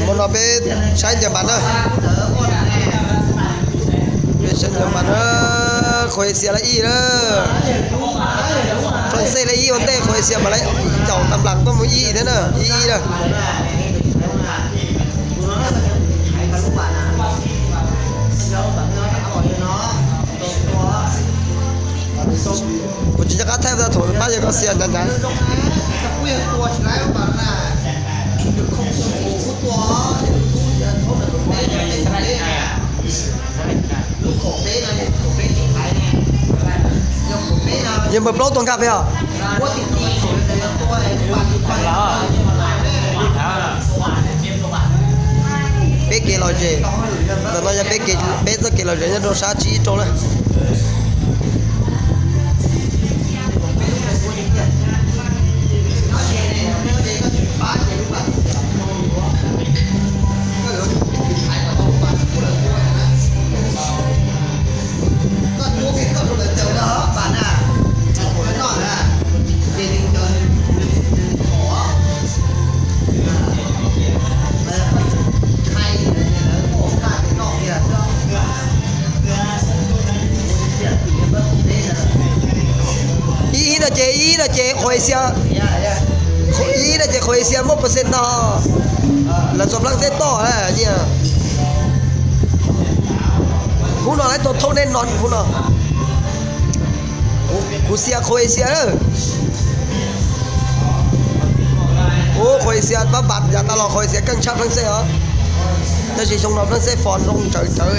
Hmo no peb saib ncaws npas na. Peb saib ncaws npas na, Khuav Xias lawv ib na, Fas Xej lawv ib ua ntej, Khuav Xias mas lawv caum tam nplam tuaj mus ib thiab na, ib ib na. Kuv tsis nco qab thaij thaum pab yog Khuav Xias ncaws ncaws. Yog npawg Plaub tuaj nkag peb os? Peb kev los tsev, ntawm no yog peb txoj kev los tsev nyob rau sab tsib rau na. Ib ib no ces, ib ib no ces Khuav Xias, ib ib no ces Khuav Xias muaj percent no. Lawv txog Fas Xej toj na. Khub no lawv tau thauj nej no khub no. Khuav Xias, Khuav Xias. Ub, Khuav Xias pab npas yav tas los Khuav Xias keej tshaj Fas Xej os. Tab sis xyoo no Fas Xej fos zoo tsawv tsawv.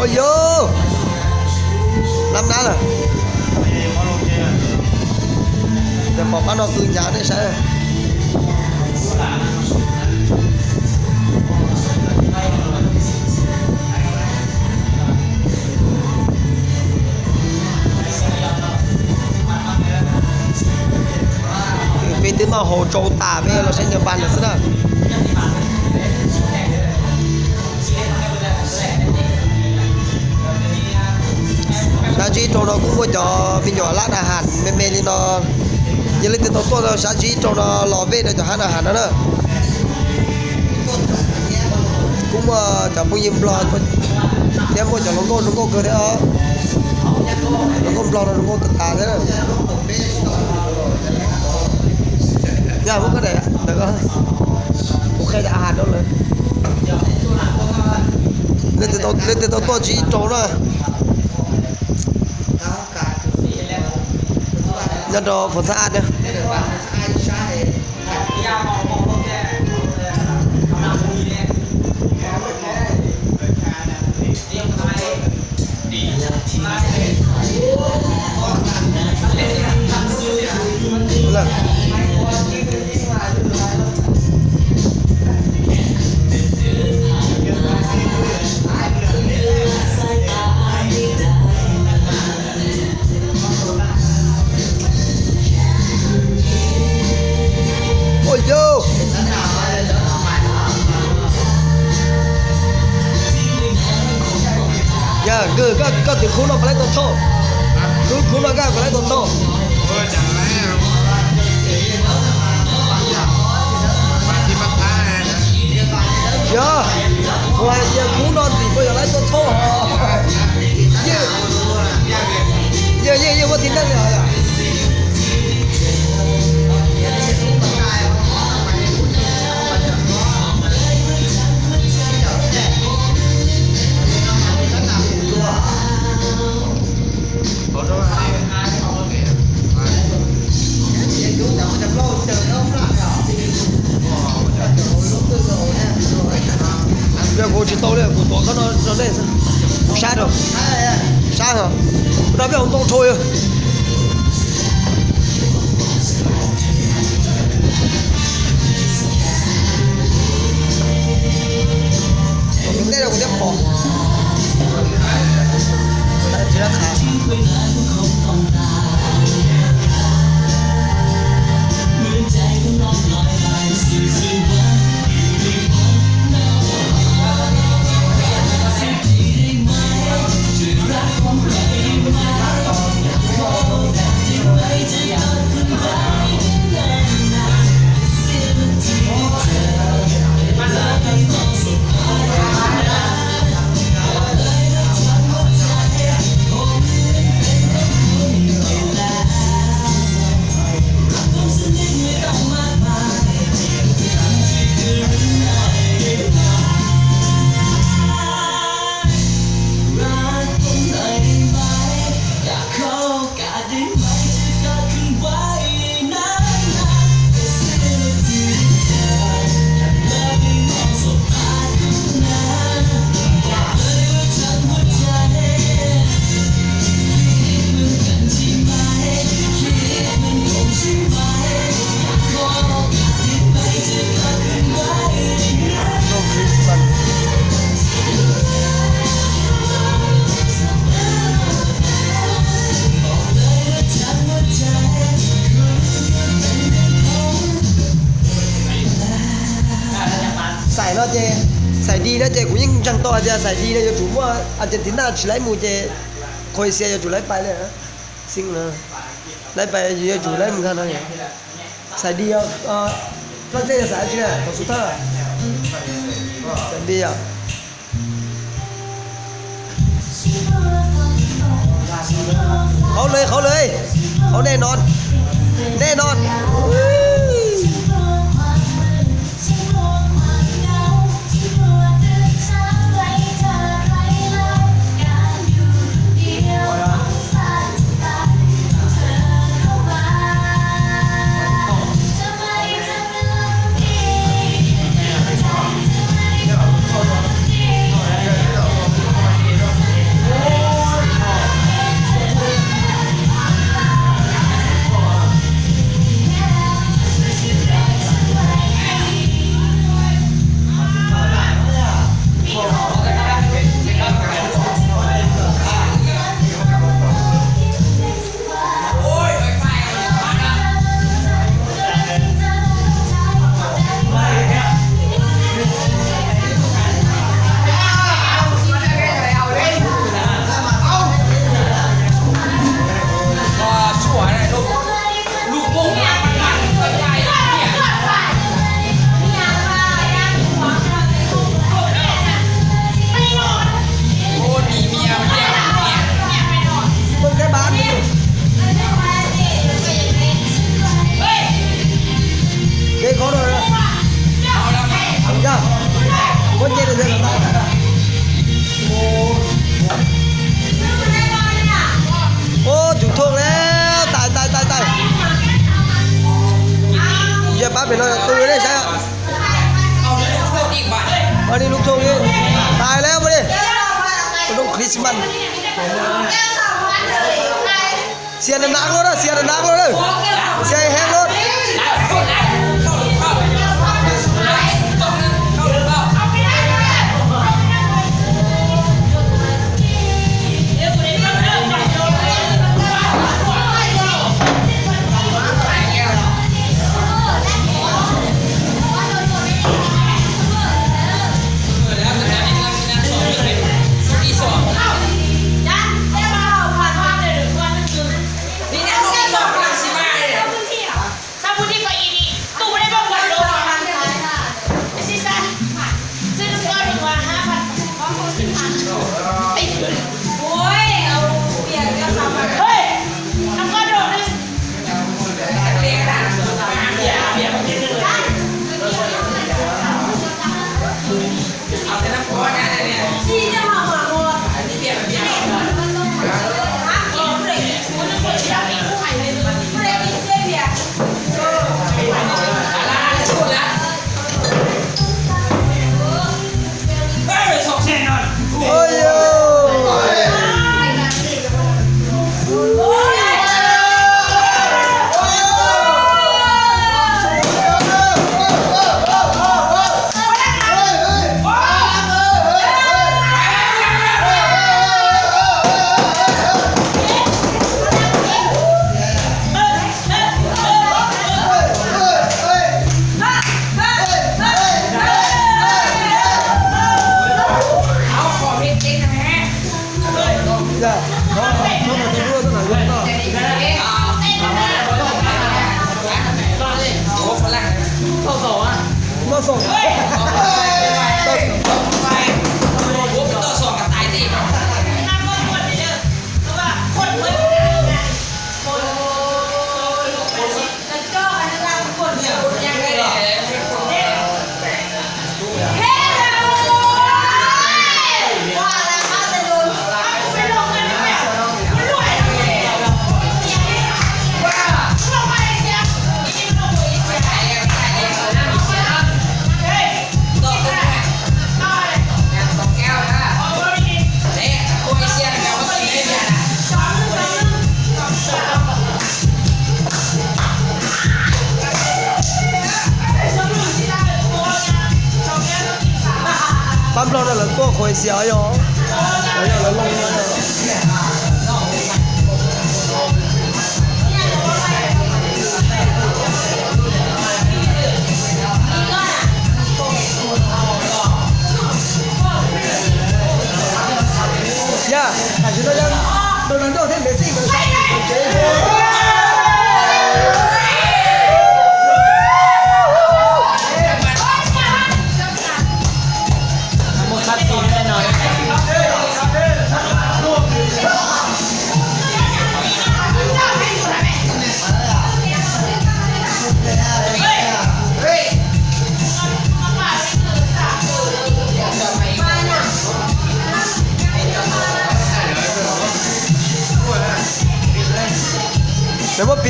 Ua yog, nab nab lawm. Yog pom qab no qw ncav nej saib. Peb twb noj haus tsau tas peb los saib ncaws npas lawm xwb na. Sab tsib rau no kuj muaj cov me nyuam lab na has me me li no. Yog leej twg tau tuaj sab tsib rau no los vej rau cov hab na has no na. Kuj muaj cov phooj ywg Nplog thiab muaj cov hluas nkauj zoo nkauj kawg thiab. Hluas nkauj Nplog no zoo nkauj tas tas thiab. Yog muab koj daim ntawd, kuv qhia cov a has rau lawv. Leej twg tau tuaj tsib rau na. Nyob rau Phoos Xab Aj na. Ua yog, yog koj twv khub no puas laib tau thauj? Khub no koj puas laib tau thauj? Yog, kuv hais tias khub no tim puas yog laib tau thauj os? Yeej, yeej, yeej muaj tib neeg li os. Yog kuv tsis tau li, kuv tuav koj no rau nej, kuv sab rau, sab, no peb hauv ntoo dhau. Tus teb rau kuv thiab pom. Xais no ces, xais di no ces kuv yeej ntseeg tau hais tias xais di no yuav tsum muaj Argentina tsis laib mus ces Croatia yuav tsum laib pais li. Xi, laib pais yuav tsum laib mus ntag no. Xais di, Fab Ntxej yog xais dab tsi na, thaum xub thawj? Xais di yom. Qhov lawv, qhov lawv, qhov nej no, nej no. Ua, tsum thooj lawm, tais tais tais tais. Yog pab pem no tu nej saib. Ua li lub thooj li, tais lawm ua li. Lub Christmas. Xia na nav luaj na, xia na nav luaj na. Xia heev luaj. Pab Nplog no lawv tuaj Croatia yog, yog lawv loj.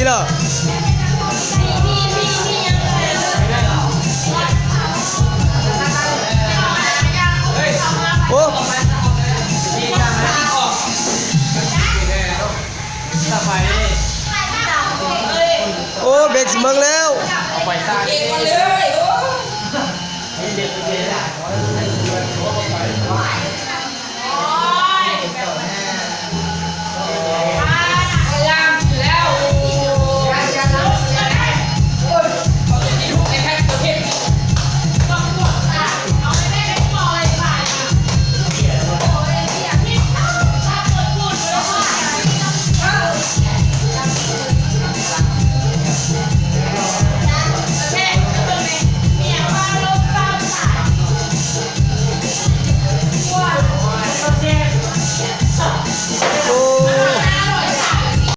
Ib los. Ub. Ub, peb tsis meej le.